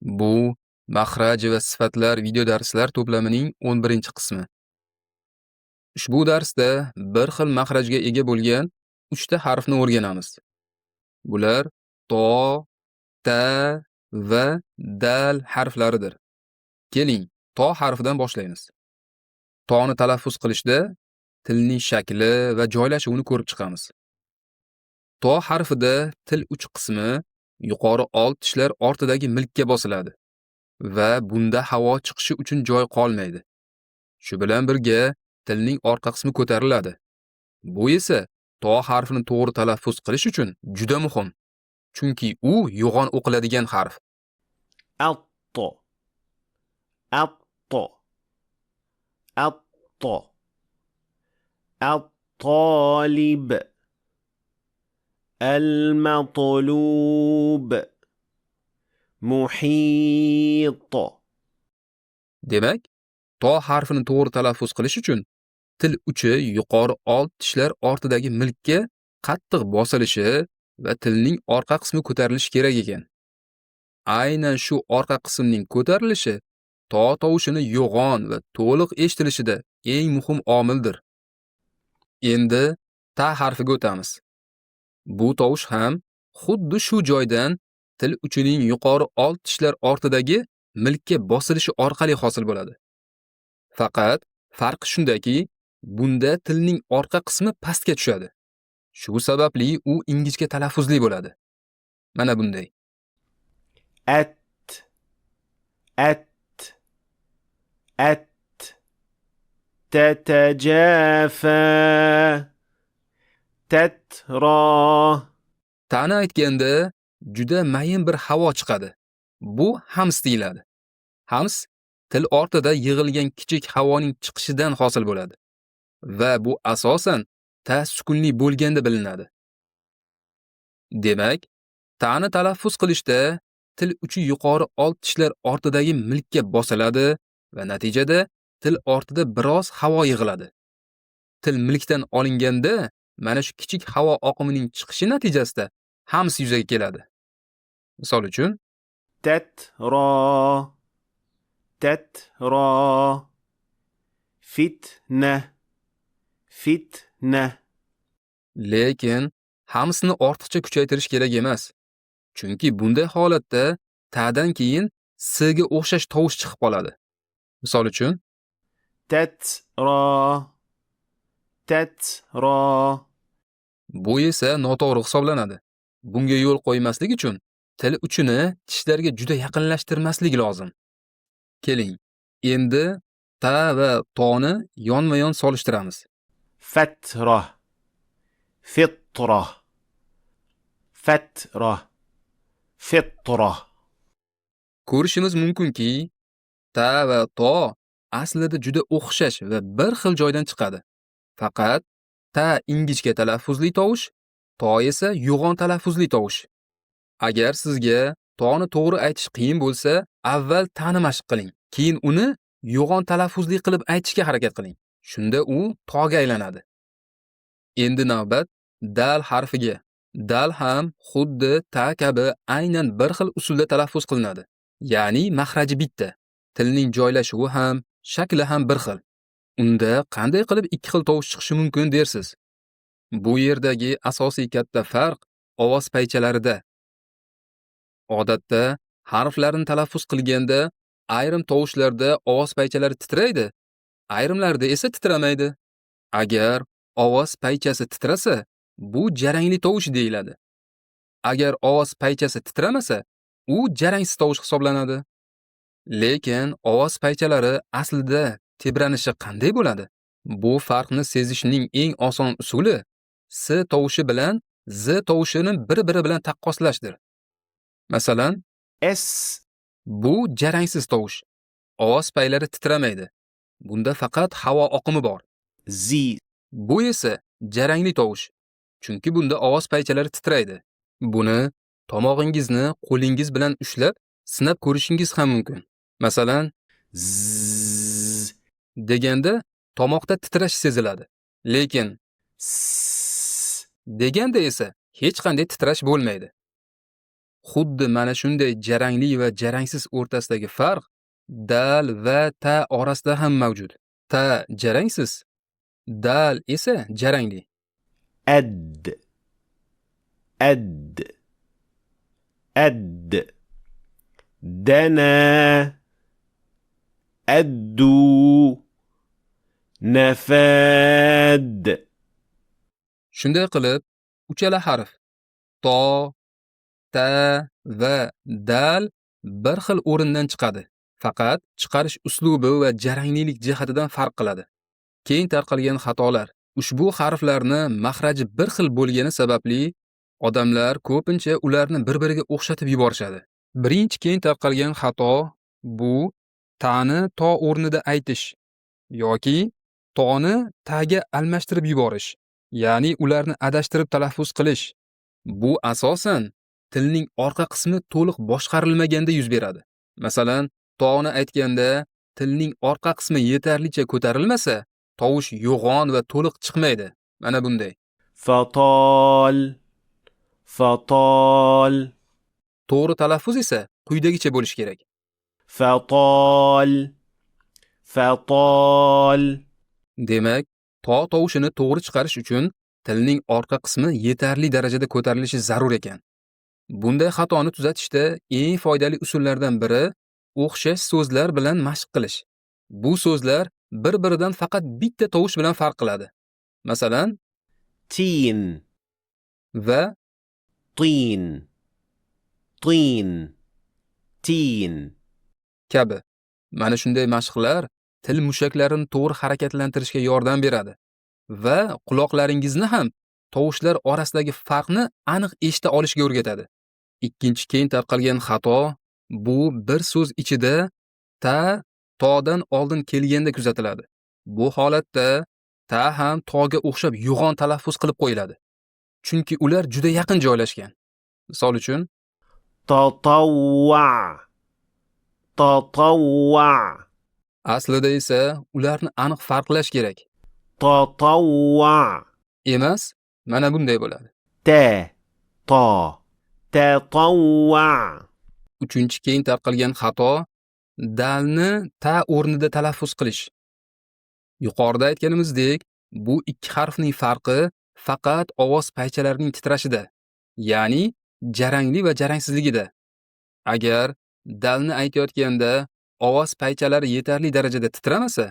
Bu "Maxraj va sifatlar" video darslar to'plamining 11-qismi. Ushbu darsda bir xil maxrajga ega bo'lgan 3 ta harfni o'rganamiz. Bular to, ta va dal harflaridir. Keling, to harfidan boshlaymiz. Toni talaffuz qilishda tilning shakli va joylashuvini ko'rib chiqamiz. To harfida til uch qismi yuqori old tishlar ortidagi milkka bosiladi va bunda havo chiqishi uchun joy qolmaydi. Shu bilan birga tilning orqa qismi ko'tariladi. Bu esa to harfini to'g'ri talaffuz qilish uchun juda muhim. Chunki u yo'g'on o'qiladigan harf. الط الط الط الطالب المطلوب محيط. Demak, to harfini to'g'ri talaffuz qilish uchun til uchi yuqori old tishlar ortidagi milkka qattiq bosilishi va tilning orqa qismi ko'tarilishi kerak ekan. Aynan shu orqa qismning ko'tarilishi to tovushini yo'g'on va to'liq eshitilishida eng muhim omildir. Endi ta harfiga o'tamiz. Bu tovush ham xuddi shu joydan, til uchining yuqori old tishlar ortidagi milkka bosilishi orqali hosil bo'ladi. Faqat farqi shundaki, bunda tilning orqa qismi pastga tushadi. Shu sababli u ingichka talaffuzli bo'ladi. Mana bunday. أت أت أت تتجافى تترى. Tani aytganda juda mayin bir havo chiqadi. Bu hams deyiladi. Hams til ortida yig'ilgan kichik havoning chiqishidan hosil bo'ladi va bu asosan ta sukunli bo'lganda bilinadi. Demak, tani talaffuz qilishda til uchi yuqori old tishlar ortidagi milkka bosiladi va natijada til ortida biroz havo yig'iladi. Til milkdan olinganda mana shu kichik havo oqimining chiqishi natijasida hams yuzaga keladi. Misol uchun: تترى تترى فتنة فتنة. Lekin hamsni ortiqcha kuchaytirish kerak emas. Chunki bunday holatda tadan keyin s ga o'xshash tovush chiqib qoladi. Misol uchun: تترى تترى. Bu esa noto'g'ri hisoblanadi. Bunga yo'l qo'ymaslik uchun til uchini tishlarga juda yaqinlashtirmaslik lozim. Keling, endi ta va toni yonma-yon solishtiramiz. فترة فطرة فترة فطرة. Ko'rishimiz mumkinki, ta va to aslida juda o'xshash va bir xil joydan chiqadi. Faqat ta ingichka talaffuzli tovush, to esa yo'g'on talaffuzli tovush. Agar sizga toni to'g'ri aytish qiyin bo'lsa, avval tani mashq qiling. Keyin uni yo'g'on talaffuzli qilib aytishga harakat qiling. Shunda u toga aylanadi. Endi navbat dal harfiga. Dal ham xuddi ta kabi aynan bir xil usulda talaffuz qilinadi. Ya'ni maxraji bitta. Tilning joylashuvi ham, shakli ham bir xil. Unda qanday qilib ikki xil tovush chiqishi mumkin dersiz? Bu yerdagi asosiy katta farq ovoz paychalarida. Odatda harflarni talaffuz qilganda ayrim tovushlarda ovoz paychalari titraydi, ayrimlarida esa titramaydi. Agar ovoz paychasi titrasa, bu jarangli tovush deyiladi. Agar ovoz paychasi titramasa, u jarangsiz tovush hisoblanadi. Lekin ovoz paychalari aslida tebranishi qanday bo'ladi? Bu farqni sezishning eng oson usuli s tovushi bilan z tovushini bir-biri bilan taqqoslashdir. Masalan, S bu jarangsiz tovush. Ovoz paylari titramaydi. Bunda faqat havo oqimi bor. Z Bu esa jarangli tovush. Chunki bunda ovoz paychalari titraydi. Buni tomog'ingizni qo'lingiz bilan ushlab, sinab ko'rishingiz ham mumkin. Masalan, Z deganda tomoqda titrash seziladi. Lekin S deganda esa hech qanday titrash bo'lmaydi. Xuddi mana shunday jarangli va jarangsiz o'rtasidagi farq dal va ta orasida ham mavjud. Ta jarangsiz, dal esa jarangli. أد أد أد دنا أدوا نفاد. Shunday qilib, uchala harf to, ta va dal bir xil o'rindan chiqadi. Faqat chiqarish uslubi va jaranglilik jihatidan farq qiladi. Keng tarqalgan xatolar. Ushbu harflarni mahraji bir xil bo'lgani sababli odamlar ko'pincha ularni bir-biriga o'xshatib yuborishadi. Birinchi keng tarqalgan xato bu tani to o'rnida aytish yoki toni taga almashtirib yuborish, ya'ni ularni adashtirib talaffuz qilish. Bu asosan tilning orqa qismi to'liq boshqarilmaganda yuz beradi. Masalan, toni aytganda tilning orqa qismi yetarlicha ko'tarilmasa, tovush yo'g'on va to'liq chiqmaydi. Mana bunday. فطال فطال. To'g'ri talaffuz esa quyidagicha bo'lishi kerak. فطال فطال. Demak, to tovushini to'g'ri chiqarish uchun tilning orqa qismi yetarli darajada ko'tarilishi zarur ekan. Bunday xatoni tuzatishda eng foydali usullardan biri o'xshash so'zlar bilan mashq qilish. Bu so'zlar bir-biridan faqat bitta tovush bilan farq qiladi. Masalan, تين va طين طين تين. kabi. Mana shunday mashqlar til mushaklarini to'g'ri harakatlantirishga yordam beradi va quloqlaringizni ham tovushlar orasidagi farqni aniq eshita olishga o'rgatadi. Ikkinchi keng tarqalgan xato bu bir so'z ichida ta todan oldin kelganda kuzatiladi. Bu holatda ta ham toga o'xshab yo'g'on talaffuz qilib qo'yiladi. Chunki ular juda yaqin joylashgan. Misol uchun, تطوع تطوع. Aslida esa ularni aniq farqlash kerak. تطوع. Emas, mana bunday bo'ladi. تا طا تطوع. Uchinchi keng tarqalgan xato dalni ta o'rnida talaffuz qilish. Yuqorida aytganimizdek, bu ikki harfning farqi faqat ovoz paychalarining titrashida, ya'ni jarangli va jarangsizligida. Agar dalni aytayotganda ovoz paychalari yetarli darajada titramasa,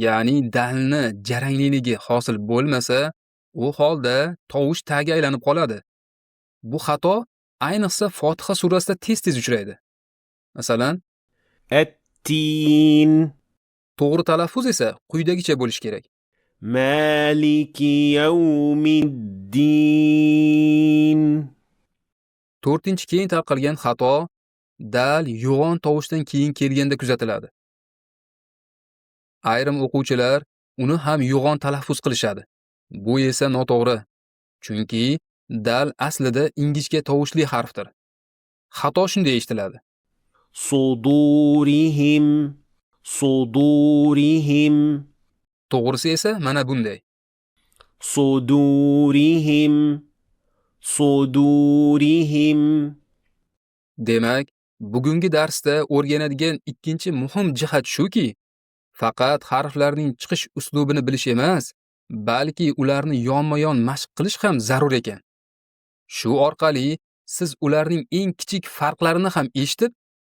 ya'ni dalni jarangliligi hosil bo'lmasa, u holda tovush taga aylanib qoladi. Bu xato ayniqsa Fotiha surasida tez-tez uchraydi. Masalan, التين. To'g'ri talaffuz esa quyidagicha bo'lishi kerak. مالك يوم الدين. To'rtinchi keng tarqalgan xato dal yo'g'on tovushdan keyin kelganda kuzatiladi. Ayrim o'quvchilar uni ham yo'g'on talaffuz qilishadi. Bu esa noto'g'ri. Chunki dal aslida ingichka tovushli harfdir. Xato shunday eshitiladi. صدورهم صدورهم. To'g'risi esa mana bunday. صدورهم صدورهم. Demak, bugungi darsda o'rganadigan ikkinchi muhim jihat shuki, faqat harflarning chiqish uslubini bilish emas, balki ularni yonma-yon mashq qilish ham zarur ekan. Shu orqali siz ularning eng kichik farqlarini ham eshitib,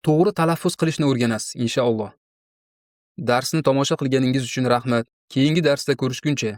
to'g'ri talaffuz qilishni o'rganasiz, inshaalloh. Darsni tomosha qilganingiz uchun rahmat. Keyingi darsda ko'rishguncha.